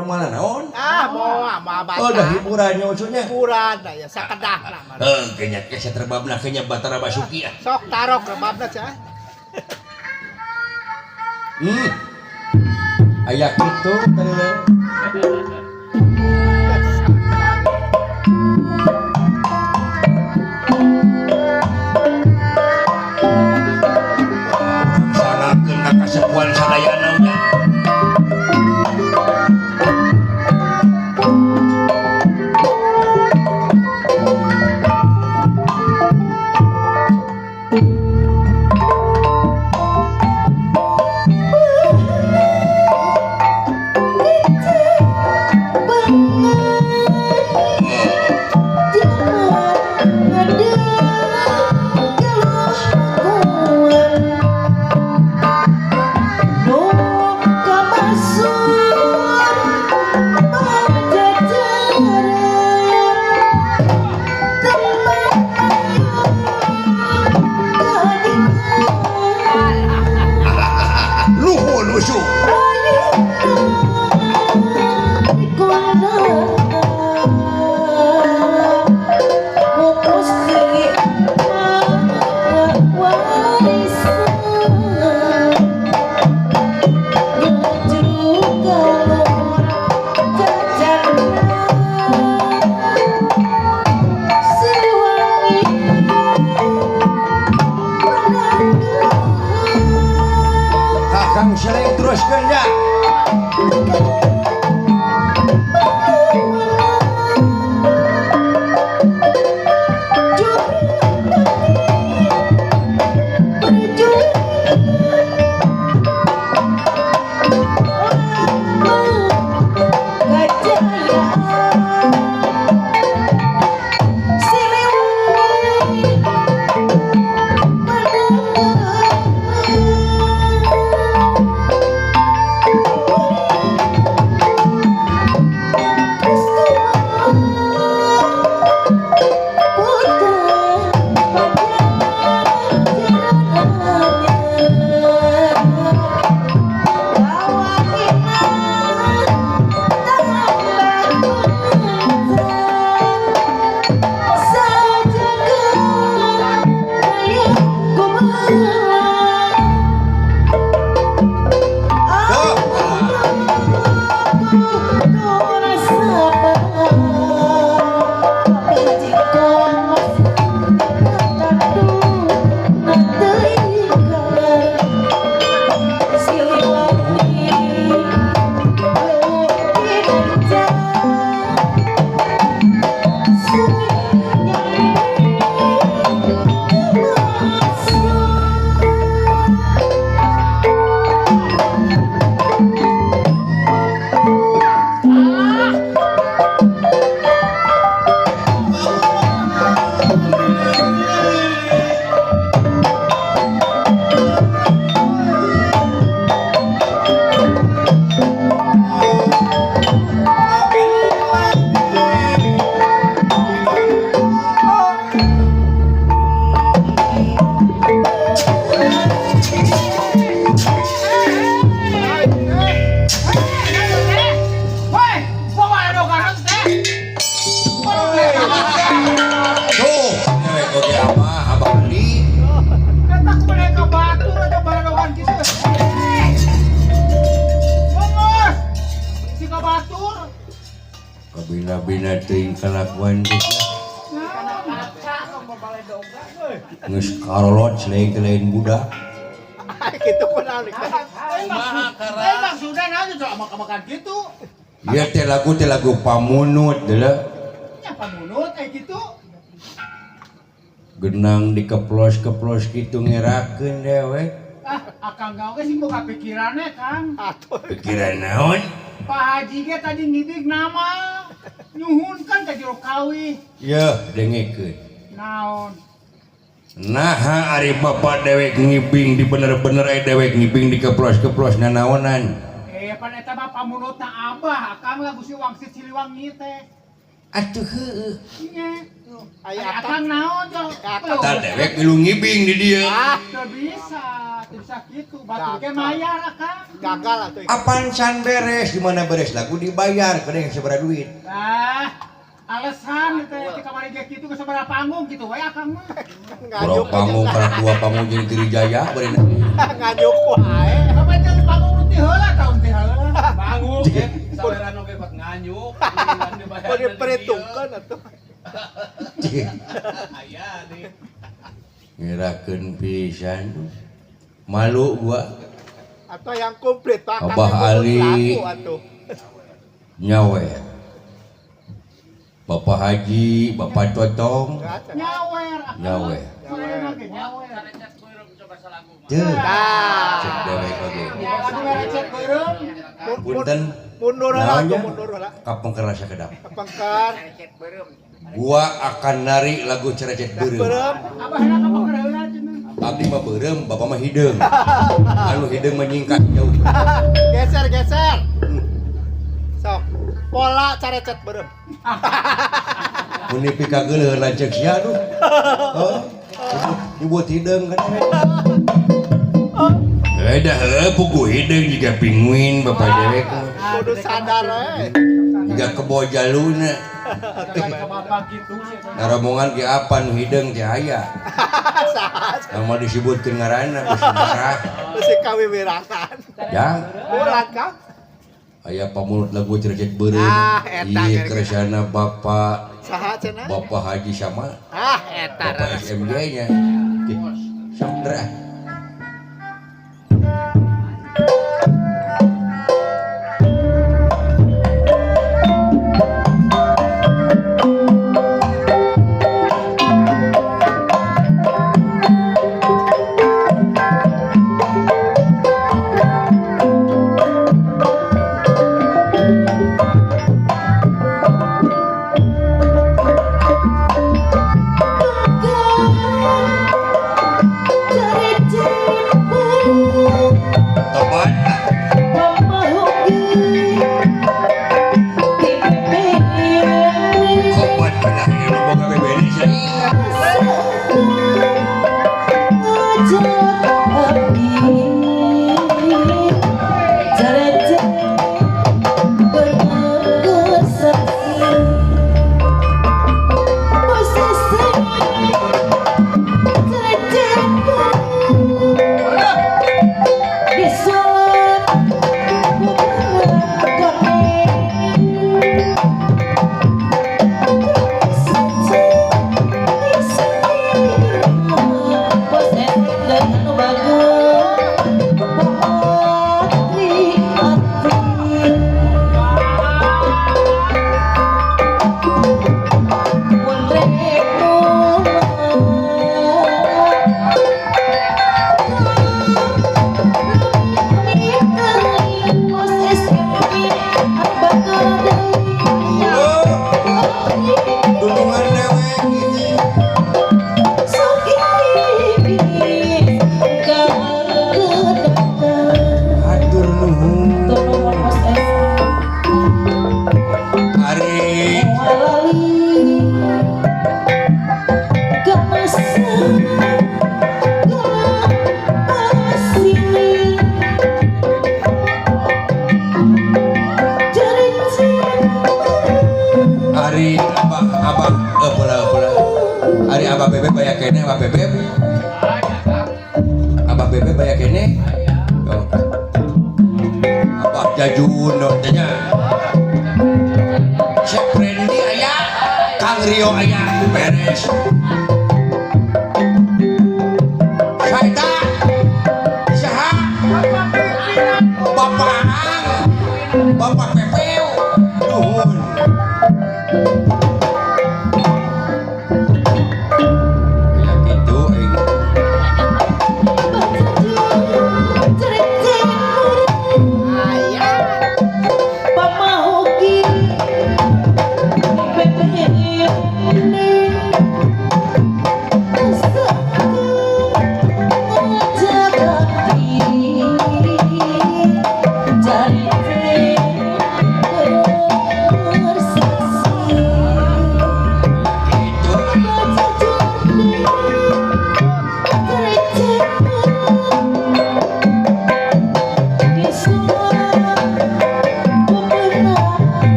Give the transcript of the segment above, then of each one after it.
Mana naon? Ah, moal moal baca. Oh, dah hiburannya maksudnya. Hiburan dah ya sakedahna mah. Heuh, kayaknya keset rebabna kayaknya Batara Basuki ah. Sok tarok rebabna cenah. Aya kitu tadi. Sanakeun ka kasepuhan sadayana nya. Nuhun usup. Kakang Seleng teruskeun ya. Woi, bawa dogan teh. Tuh, dewek oge abah, abah mandi. Eta kumaha ka batur ada baladogan kitu. Bongos. Si ka batur. Kabina-bina teuing kalakuan geus lah. Geus karolot selain lain budak. Kitu kunaon. Maksudna naon teh makan kitu. Ieu teh lagu pamunut deuleu. Nya pamunut kitu. Genang dikeplos-keplos kitu ngerakeun dewek. Ah, akang gawe sih boga pikirannya, Kang. Pikiran naon? Pak Haji ge tadi ngibig nama. Nyuhun kan ka jero kawih. Yeuh, dengekeun. Naon? Naha ari bapak dewek ngibing di bener-bener aya dewek ngibing dikeplos-keplos nanaonan. Pan eta mah pamunutna abah, akang lagu si Wangsit Siliwangi teh. Atuh heueuh. Nya. Aya Akang naon jo? Tah dewek milu ngibing di dieu. Ah, Teu bisa, teu bisa kitu. Batur ge mayar akang. Gagal atuh. Apan can beres, di mana beres lagu dibayar, kena sabaraha duit. Ah, alasan teh di kamari ge kitu ke sabaraha panggung kitu we akang mah. Kurang panggung, karena dua panggung jeung Girijaya bari. Nganyuk wae. Apa jeung panggung nu ti heula taun ti heula. Panggung ge saweran oge kot nganyuk. Mun diperhitungkeun atuh. Aya nih. Ngirakeun pisan. Malu gua. Atau yang komplit Pak. Abah Ali. Nyawe. Bapak Haji, Bapak Totong. Nyawer. Nyawer. Nyawer. Cek dewek oge. Punten. Mundur lah, mundur lah. Kapengker rasa kedap. Kapengker. Gua akan nari lagu Cerecet Beureum. Abah enak kapengker heula cenah. Abdi mah beureum, bapak mah hideung. Anu hideung menyingkat jauh. Geser, geser. Sok. Pola Cerecet Beureum. Mun dipikageuleuh lanceuk sia aduh. Oh, dibuat hideung kan. Dah heuh puguh hideung jiga pinguin bapak dewek. Kudu sadar we. Jiga kebo jaluna. Nah, rombongan ge apa nu hideung teh aya. Nama disebutkeun ngaranna bisi marah. Bisi kawiwirangan. Ya. Ulah Kang. Aya pamulut lagu Cerecet Beureum. Ah, eta ieu kersana Bapak saha cenah? Bapak Haji sama. Ah, eta. Bapak SMJ nya. Sok drah.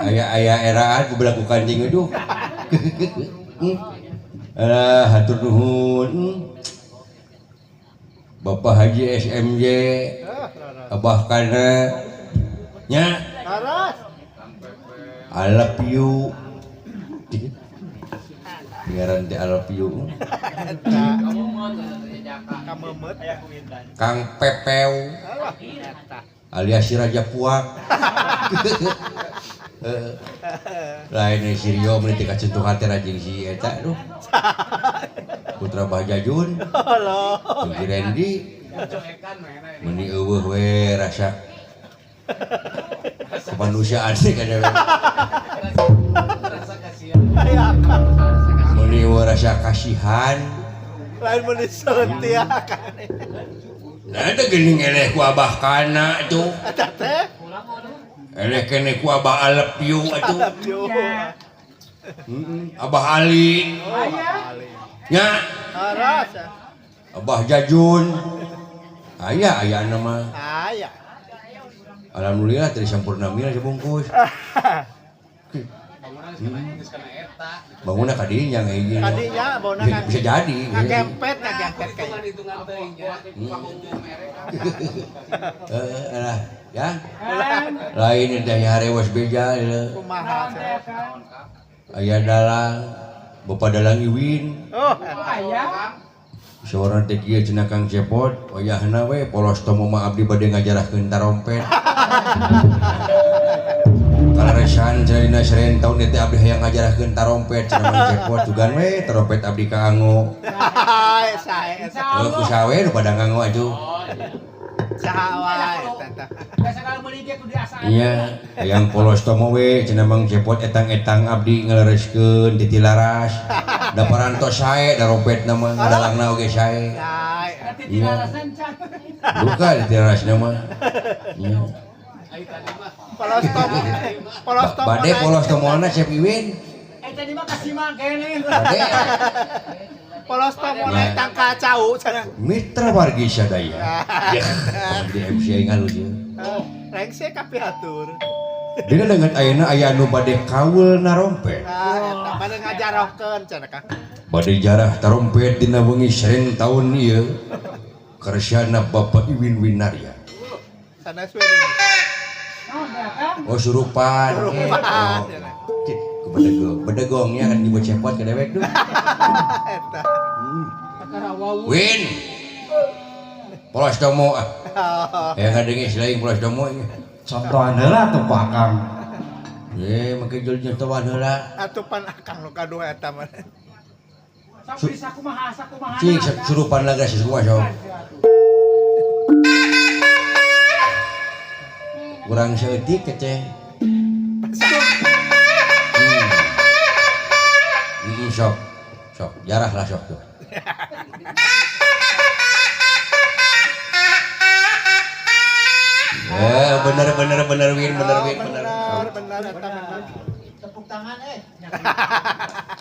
Aya aya eraan ku belaku kancing aduh. Alah hatur nuhun. Bapak Haji SMJ Abah Kana nya. I love you. Ngaran teh I love you. Kang Pepeu alias si Raja Puak. Lain si Rio meni teh kacentuhan teh rajing si eta aduh. Putra Bah Jajun. Si Randy. Meni eueuh we rasa kemanusiaan sih kada. Meni eueuh rasa kasihan. Lain meni setia kan. Nah teh geuning eleh ku Abah Kana tuh. Eta teh. Eleh kene ku Abah Alepyu atuh. Abah Ali. Nya. Abah Jajun. Aya aya nama. Aya. Alhamdulillah teh sampurna mil sabungkus. Bangunna ka dinya ngahiji. Ka dinya bauna kan. Bisa jadi. Ngagempet ngagempet kayak. Heeh lah ya. Lain teh harewas beja kumaha. Aya dalang Bapak Dalang Iwin. Oh, aya. Saurna teh kieu cenah Kang Cepot, wayahna we polos tomo mah abdi bade ngajarahkeun tarompet. Kaleresan cenah dina seren taun teh abdi hayang ngajarahkeun tarompet cenah Mang Cepot sugan we tarompet abdi kaanggo. Sae eta. Heuh ku saha we nu pada nganggo atuh. Saha wae eta. Iya, hayang polos tomo we cenah Mang Cepot etang-etang abdi ngalereskeun ti tilaras. Da parantos sae darompetna mah ngadalangna oge sae. Iya. Duka di tilarasna mah. Iya. Polos tomo. Polos tomo. Bade polos tomona Chef Iwin. Tadi mah kasih mah kene. Bade. Polos tomo naik tangka cau cenah. Mitra wargi sadaya. Ya, di MC aing halus ieu. Rengse kapihatur. Dina dengan ayeuna aya anu bade kaul narompet. Nah, eta bade ngajarohkeun cenah Kang. Bade jarah tarompet dina wengi seren taun ieu. Kersana Bapak Iwin Winarya. Sanes we. Oh surupan. Surupan. Oh. Bedegong, bedegongnya kan dibuat cepot ke dewek tuh. Eta. Win. Polos domo ah. Ya ngadenge selain polos domo ieu. Contohan heula atuh ku Akang. Ye, make jol contohan heula. Atuh pan Akang nu gaduh eta mah. Sok bisa kumaha sakumaha. Cik surupan laga kumaha sok. Kurang saeutik teh. Sok. Sok, jarah lah sok tuh. Bener bener bener Win, bener Win, bener. Bener bener eta bener. Tepuk tangan eh.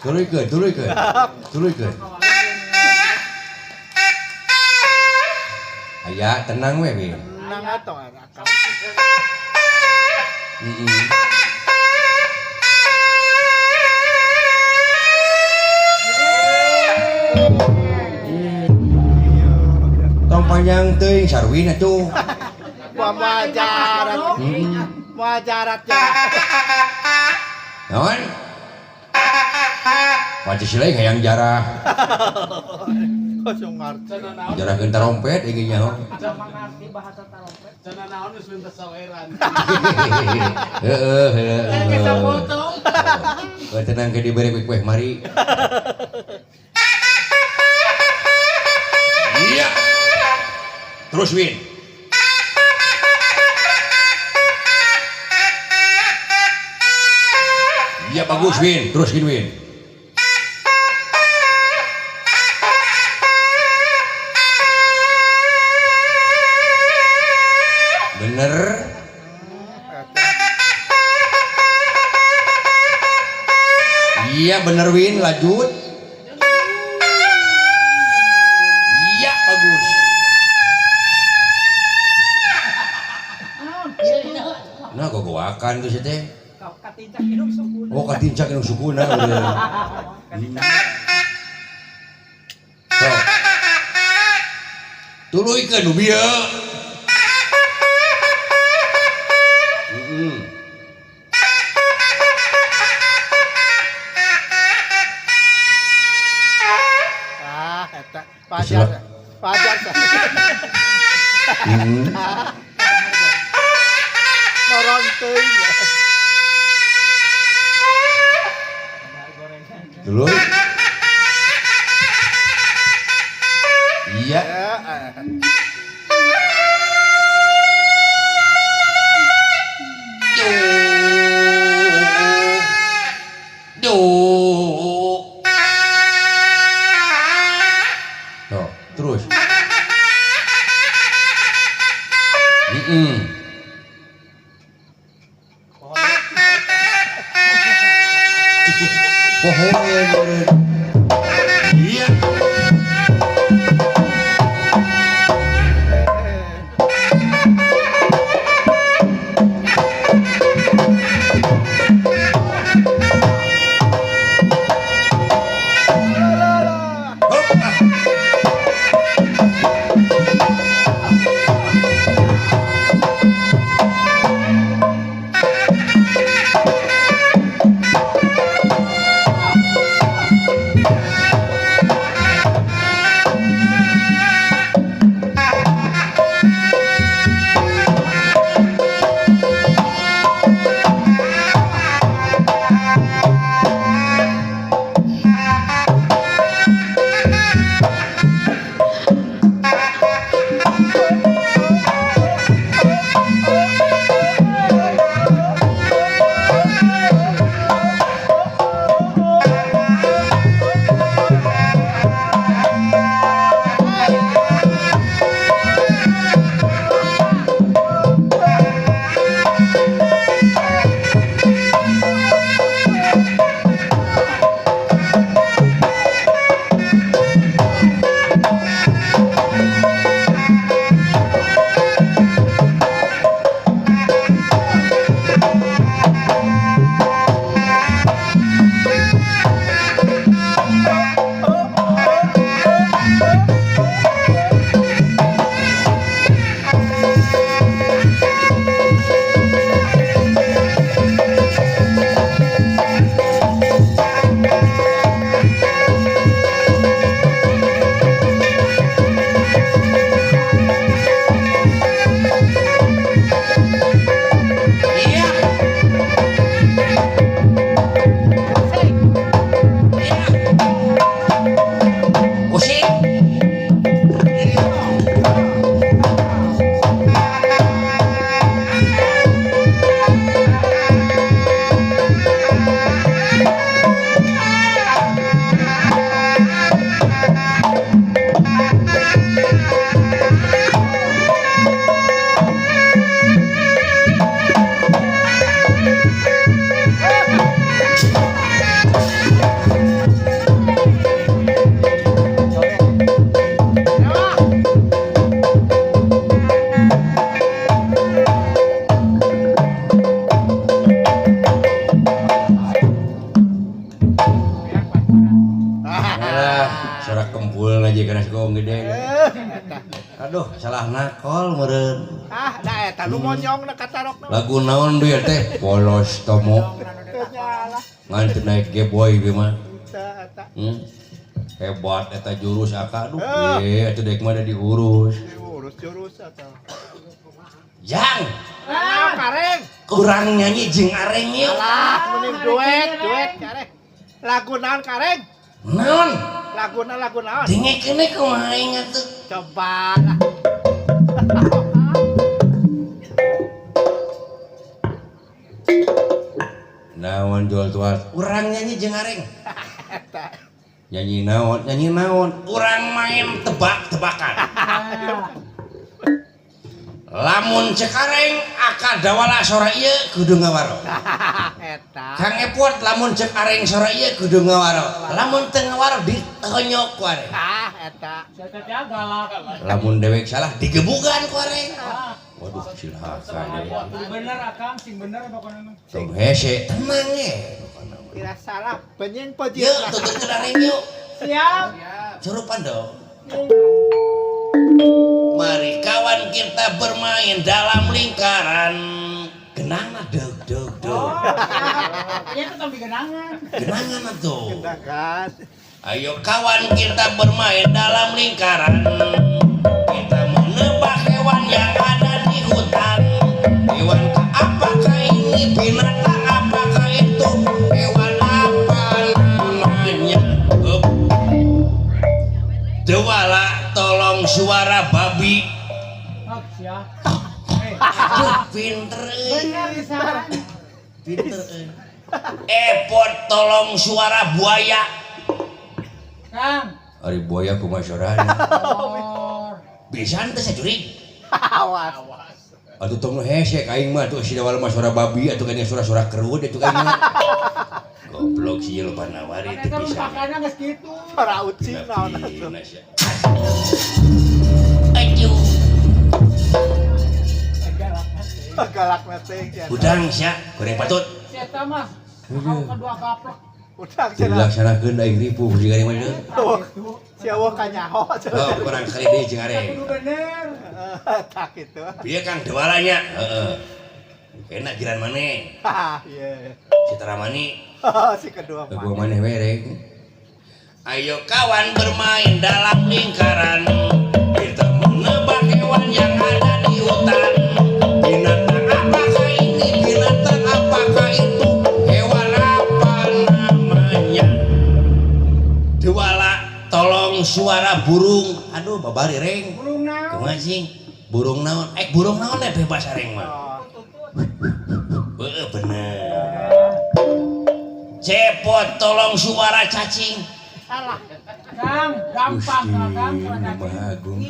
Tuluykeun, tuluykeun. Tuluykeun. Aya tenang we Win. Tenang atuh Akang. Tong panjang teuing sarwin atuh. Muajarat. Muajarat ya. Naon? Pancasila hayang jarah. Kosong ngarti. Jarahkeun tarompet ieu nyaho. Ngarti bahasa tarompet. Cenah naon geus minta saweran. Heeh heeh. Heuh tenang ke dibere kueh mari. Iya. Terus Win. Iya bagus Win, terus Win Win. Bener. Iya bener Win, lanjut. Iya bagus. Nah, gogoakan tuh sih teh. Katincak indung sukuna. Oh, katincak indung sukuna udah. Sok. Tuluykeun nu bieu. Heeh. Ah, eta pajar. Pajar. Noron teuing. Tuluy. Iya. Duh. Tuh, terus. Pohon. Iya. Aduh, salah nakol meureun. Ah, da eta lu monyong na katarokna. Lagu naon duit teh? Polos tomo. Ngan teu naik geboy ieu mah. Hebat eta jurus aka aduh. Atuh deuk mah da diurus. Diurus jurus atuh. Jang. Ah, kareng. Kurang nyanyi jeung areng ieu. Alah, mending duet, duet kareng. Lagu naon kareng? Naon? Lagu naon? Dengekeun kumaha aing atuh. Coba lah. Naon jual tuas? Urang nyanyi jeung areng. Nyanyi naon? Nyanyi naon? Urang main tebak-tebakan. Lamun cek areng akal dawala sora ieu kudu ngawaro. Eta. Kang Epot lamun cek areng sora ieu kudu ngawaro. Lamun teu ngawaro ditonyok ku areng. Ah eta. Lamun dewek salah digebugan ku areng. Waduh cilaka deui. Bener akang sing bener pokona mah. Tong hese tenang ye. Kira salah benyeng Yuk pojok. tuturkeun areng yuk. Siap. Curupan dong. Mari kawan kita bermain dalam lingkaran. Genangan deg deg deg. Oh, siap. Iya tetap di genangan. Genangan atuh. Genangan. Ayo kawan kita bermain dalam lingkaran. Kita menebak hewan yang ada di hutan. Hewan apakah ini, binatang apakah itu, hewan apa namanya? Up. Dewala tolong suara babi. Oh, siap. Aduh, pinter. Bener pisan. Pinter. Epot tolong suara buaya. Kang. Ari buaya kumaha suarana? Oh. Bisa teh sajurig. Awas. Atuh tong nu hese ka aing mah atuh si dawal mah suara babi atuh kan suara-suara kerut atuh ka aing mah. Goblok sih lupa nawari Kan teu eta bisa. rumpakanna geus kitu. Suara ucing naon atuh. Aduh. Galak teh sia. Udang sia, goreng patut. Si eta mah kau kedua gaplok. Udang cenah. Dilaksanakeun aing ripuh jiga mah deui. Sia eueuh kanyaho Oh, kurang kali deui jeung areng. Kudu bener. Tak kitu. Piye Kang dewalanya? Heeh. Enak jiran maneh. Iya. Si Taramani. Si kedua mah. Kedua maneh we reng. Ayo kawan bermain dalam lingkaran. Kita menebak hewan yang ada di hutan. Binatang apakah ini? Binatang apakah itu? Hewan apa namanya? Dewala tolong suara burung. Aduh babari reng. Burung naon? Kumaha sing? Burung naon? Burung naon teh bebas areng mah. Heeh bener. Cepot tolong suara cacing. Salah. Kang, gampang Kang, suara cacing. Maha Agung.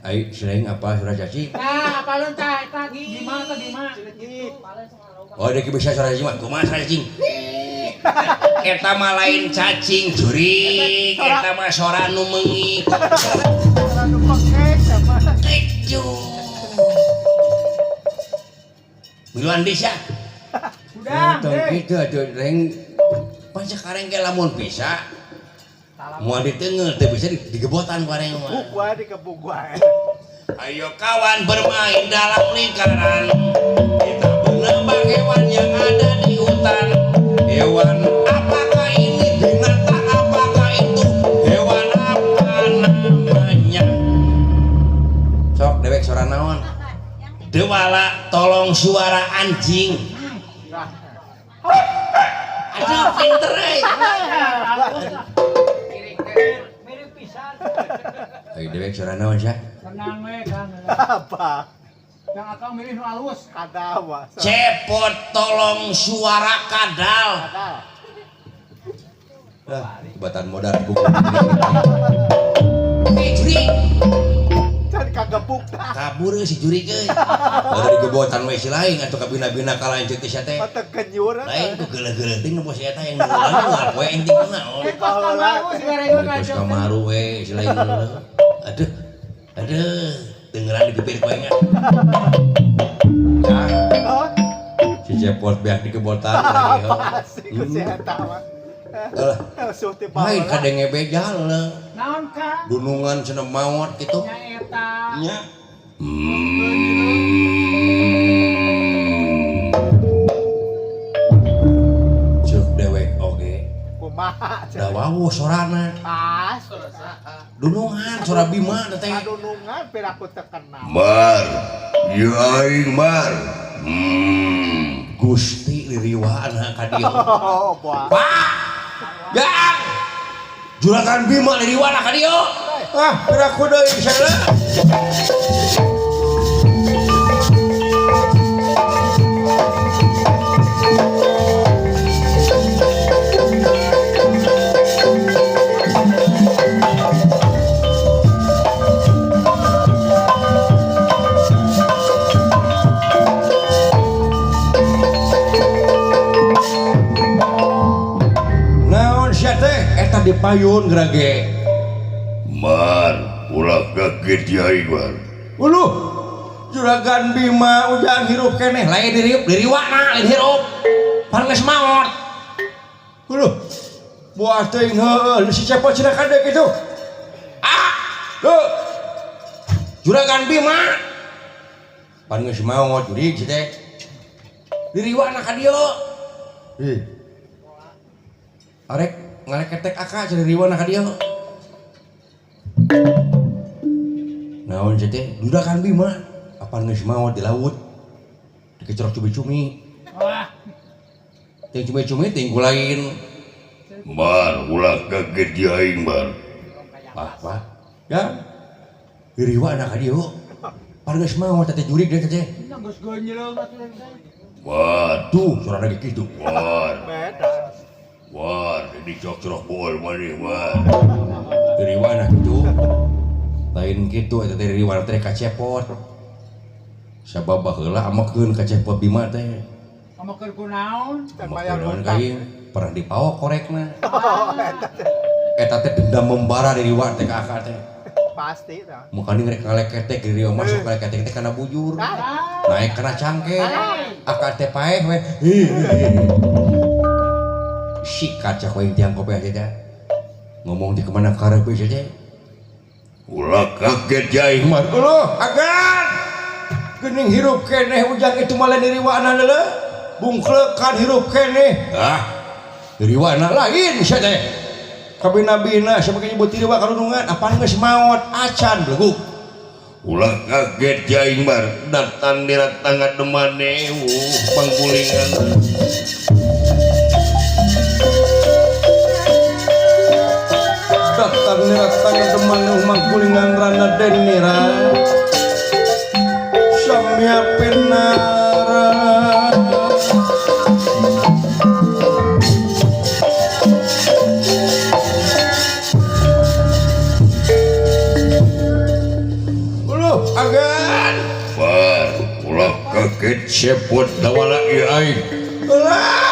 Ayo selain apa suara cacing? Nah, apa lu tah eta Bima tah Bima. Oh, dia bisa suara cacing mah. Kumaha suara cacing? Eta mah lain cacing jurig, eta mah sora nu meungik. Sora nu pengek sama. Keju. Miluan bisa. Udah, tong kitu atuh reng. Pan sekarang ge lamun bisa. Moal diteunggeul teu bisa digebotan ku areng mah. Gebuk wae digebuk wae. Ayo kawan bermain dalam lingkaran. Kita menebak hewan yang ada di hutan. Hewan apakah ini? Binatang apakah itu? Hewan apa namanya? Sok dewek suara naon? Dewala tolong suara anjing. Aduh pinter euy. Mirip pisan. Ayo dewek suara naon sia? Tenang we Kang. Apa? Yang akang milih nu alus. Kadal mah. Cepot tolong suara kadal. Kadal. Ah, batan modal buku. Eh, jurig. Can kagebuk tah. Kabur si jurig euy. Ada digebotan we si lain atuh kabina-bina kalanceuk teh sia teh. Mata kenyur. Lain ku geuleuh-geuleuh ting nu si eta yang ngulang we ing ting naon. Eh, kos kamaru si gareng Kos kamaru we si lain geuleuh. Aduh. Aduh, dengeran digepir ku aing. Oh, Si cepot beak digebotan lagi. pasti ku si eta mah. Alah, Suh ti lain baheula. kadenge bejal. Naon Kang? Dunungan cenah maot kitu. Nya eta. Nya. Cuk dewek oge. Kumaha Da wawuh sorana. Pas. Dunungan sora Bima teh. Adunungan piraku teu kenal. Mar, ieu aing mar. Gusti liriwaan ka dieu. Oh, buah. Pak. Gang. Juragan Bima liriwaan ka dieu. Ah, piraku deui salah. Naon sia teh eta di payun gerage. Mar, ulah kaget ya aing, Mar. Uluh Juragan Bima ujang hirup keneh lain diriup diriwana lain hirup pan geus maot. Uluh buah teuing heueuh si Cepot cenah kade kitu. Ah, heuh. Juragan Bima pan geus maot jurig si teh. Diriwana ka dieu. Ih. Arek ngaleketek aka cenah diriwana ka dieu. Naon si teh? Juragan Bima apan geus maot di laut. Dikecerok cumi-cumi. Wah, Ting cumi-cumi ting ku lain. Bar ulah kaget di aing bar. Wah, wah. Ya. Diriwana ka dieu. Pan geus maot teh jurig deui teh. geus gonjlong atuh teh. Bar, Tuh, suara lagi kitu. war, Beda. war, dicocrok bool maneh war. Diriwana kitu. Lain kitu eta teh diriwana teh ka Cepot. Sabab baheula amekeun ka Cepot Bima teh. Amekeun ku naon? Dan bayar Amekeun utang. ka ieu pernah dipaok korekna. Eta teh dendam membara diriwana teh ka aka teh. Pasti tah. Mukanya rek ngaleketek diriwa masuk ngaleketek teh kana bujur. Naik kana cangke. Aka teh paeh we. Sikat cak we tiang kopi aja teh. Ngomong di kemana karep we teh. Ulah kaget di aing Mar uluh agan. Geuning hirup keneh ujang itu malah diriwana leuleuh. Bungklekan hirup keneh. Ah. Diriwana lain sia teh. Kabina-bina sampe nyebut diriwa karunungan apaan geus maot acan beleguk. Ulah kaget di aing bar. Datang diratang demane panggulingan. Datang niratang demane manggulingan rana denira. Samya penara. Uluh agan. Bar, ulah kaget Cepot dawala ieu aing. Ulah.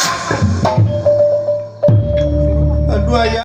Aduh aya.